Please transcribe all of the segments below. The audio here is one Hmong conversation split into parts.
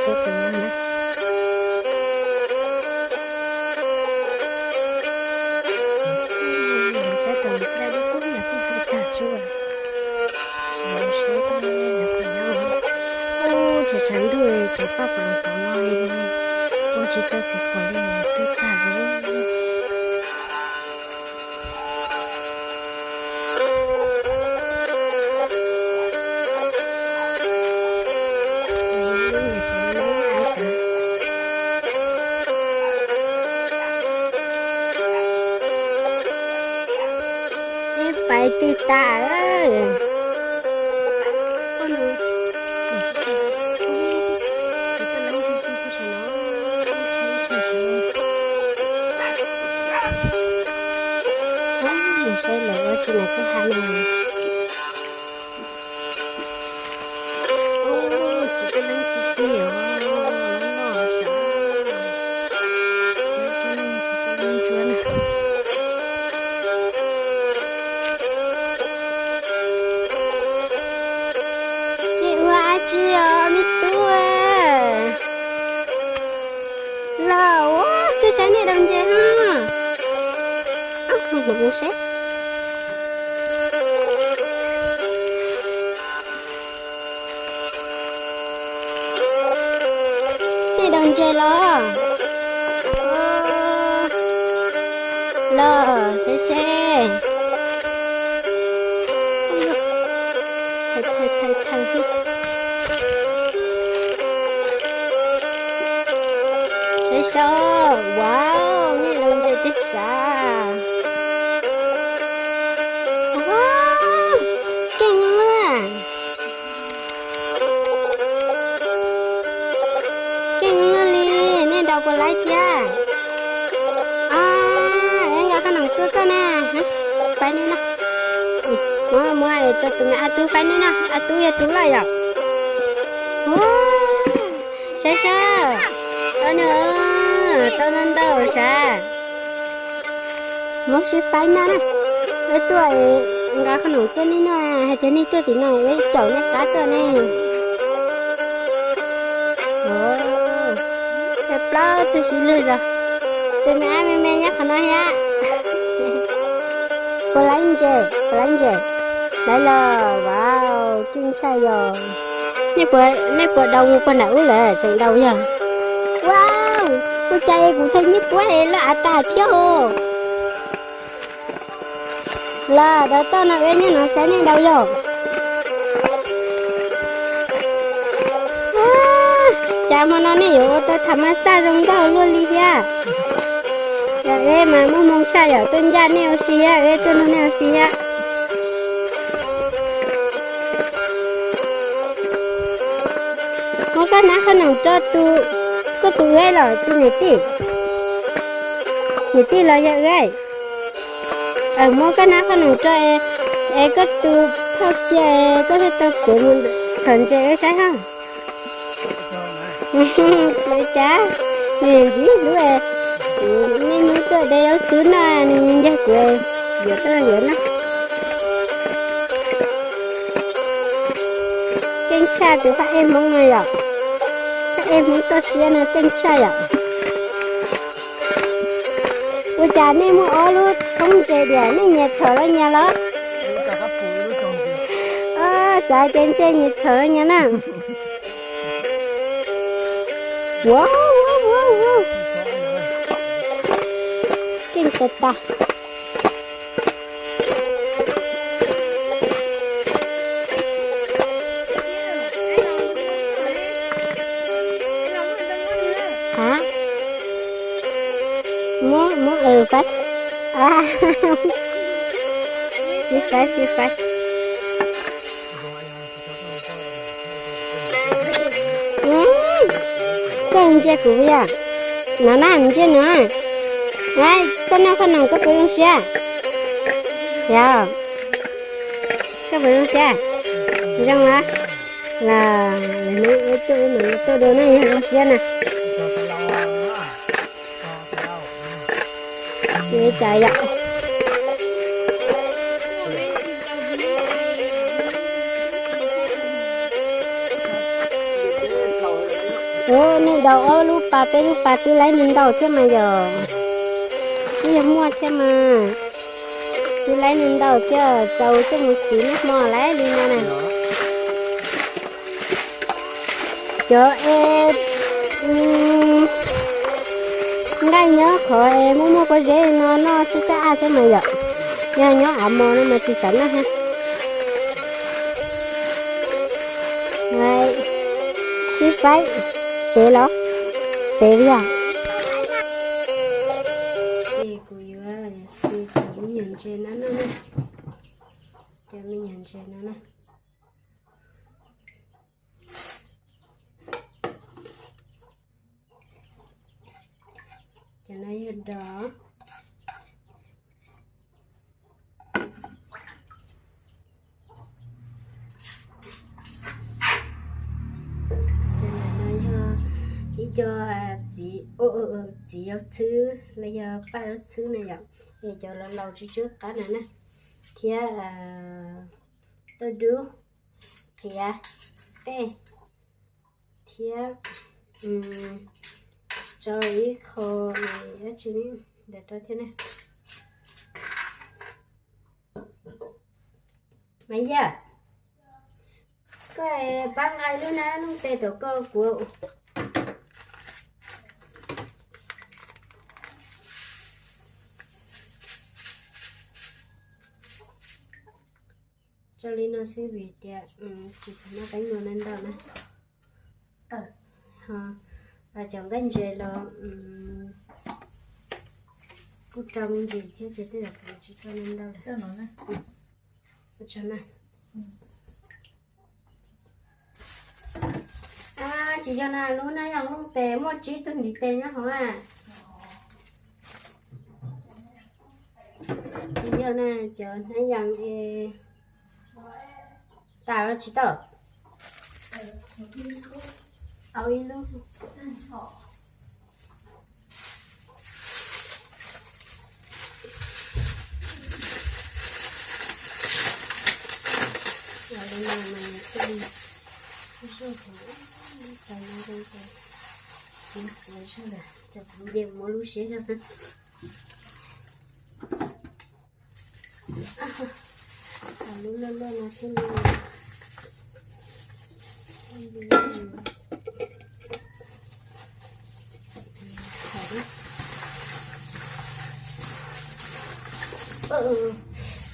Tab tom da dej kub nyiam kuj ha tag zuj. Sim saib koj nyob, ub, tshav tshav ntuj rov paj pom los pom no li, ua tsis tau txiv qos li, twb tag li. Peb pais twg tas? Saib lawv ua tsis mas kuj ha no. Txiv tub leeb txi txi os, loj loj sav. Cov tsob no yog txiv tub leeb ntsuab na. Nej ua dab tsi os me tub? Los ua twb saib nej daus ntses no. Mus saib. Nej daus ntses los? Los seb seb. Thawj thawj thawj. Saib saib, wow, nej daus ntses tiag sav. Keej luaj. Keej luaj li, nej daus puas laib thiab? Es nkawd qhob noom tuaj koj na, faib nej na. Muab muab es rau tus me a tub faib nej na, a tub yog tus loj yom. Saib saib, tau ntau ntau sav. Muab sib faib noj na. Wb tuaj nkawd qhob noom tuaj nej noj, hais tias nej tuaj tim no wb caum nej qab tuaj ne. Plaub tug sib lwg zog, tus me ab me me nyob qhov no thiab. Puas laib ntses, puas laib ntses? Laib los, wow, keej tshaj yog. Nej puas daus mus puag nram ub lawm tseem daus yog? Wow, ua cas kuv txhais nyuj puab es loj av tag thiab os. Los daus toj no wb nyob no saib nej daus yog. Cas hmo no nej yuav ua tau tham mas xaj zoo nkauj luaj li thiab. Yog wb mas muaj hmoo tshaj yom, tuaj ncaj nej ua si thiab, wb tuaj nrog nej ua si thiab. Muab koj nab qhob noom rau tus, koj tus wb los tus niam tij? Niam tij los yog wb? Muab koj nab qhob noom rau es koj tus phauj cia es koj thiaj tau kev mus txhom ntses wb saib hab. Tsis ua cas, nws ntxim hlub, nej hnub tuaj de zaub txhwb noj nws ncag kuv yuav tuaj yuav noj. Keej tshaj tus phaj ej Hmoob no yom. Phaj ej Hmoob toj siab no keej tshaj yom. Ua cas nej muaj ob lub thoob ntses diam, nej nyias txhom los nyias los? Xav tias ntshe nyias txhom los nyias na. Ua, ua, ua, ua. Keej tas tas. Hab, muab, muab, faib. Sib faib, sib faib. Koj ntsia kuv yom. No na, ntsia no. Koj noj qhob noom koj puas zoo siab? Yog, koj puas zoo siab? Zoo a. Los hnub wb tuaj wb mam li tuaj dua na yog zoo siab na. Tsis ua cas yom. Ov, nej daus ob lub pas peb lub pas twb laib nws ntau thiab mas yom. Twb yog muaj thiab mas. Twb laib nws ntau thiab, txaus coj mus siv noj hmo lawm li no na. Cov es nqaij nyob qhov es muaj muaj pob zeb no noj xab xab ab thiab mas yom. Yog nyob av mos no mas tsis xav noj thiab. Sib faib, tev los? Tev yog. Ces kuv yuav siv cov me nyuam ntses no noj na. Cov me nyuam ntses no na. Cov no yog dos. Cov no yog ib co txiv, txiv zaub txhwb los yog paj zaub txhwb na yom. Es cov laus laus tsw tsw qab no na. Thiab tauj dub, qhiav, qej, thiab tso ib qho dab tsi ntawm rau thiab na. Mas Yaj, koj pab nqa lub nab nooj tes tom koj kuv. Tso li no xwb vim tias tsis xav noj qaib nua ntau na. Cov nqaij ntses los kuj rau me ntsis thiab ces tej zaum kuv tsis tso ntau lawm. Tsis yog na, lub nab yas looj tes muaj tsib tug ntiv tes nyob hauv na. Tsis yog na, cov nab yas es tas los tsis tau. Au ib lub. Ces kuv nce muab lub siab zog. Lub loj loj no thiab.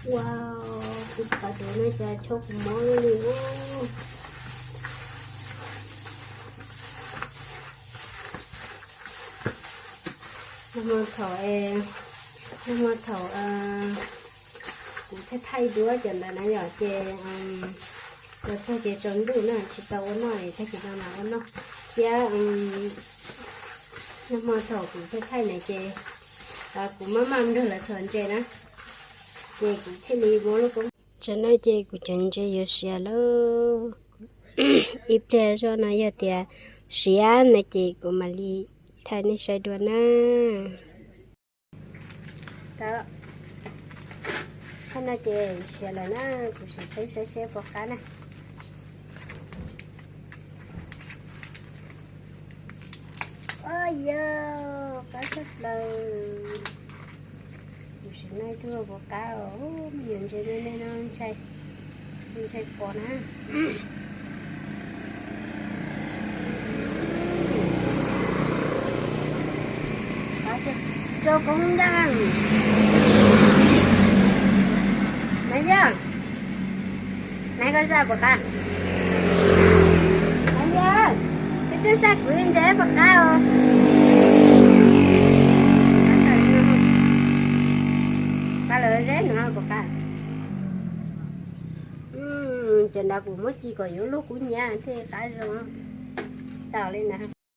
Wow, kuv qhov duav no cas cho kuv mob li. Nag hmo thaum, nag hmo thaum kuv thaij thaij duab cov ntawd na yom, ces los txog ces tsaus ntuj na tsis tau ua noj, tag kis no mas ua noj thiab. Nag hmo thaum kuv thaij thaij na ces kuv maj maj nrog lawv thov ntses na, ces kuv thiaj li muab lub koob. Tsam no ces kuv cov ntses yuav siav lawm. Ib pliag zoj no yog tias siav no ces kuv mam li thaij nej saib dua na. Thaij no ces siav lawm na, kuv sim peb saib seb puas qab na. Yog qab tshaj plaws. Kuv sim no ib tug puas qab os, me nyuam ntses me me no ntshai, ntshai pom na. Rau koob ncaj. Nab Yaj, nab koj zaj puas qab? Nab Yaj, koj twb zaj kuv ntses puas qab os? Qab lawm zeb no puas qab? Cov nrad kuv muab ci kom yuav luag kub hnyiab thiaj qab zoo. Tau li na.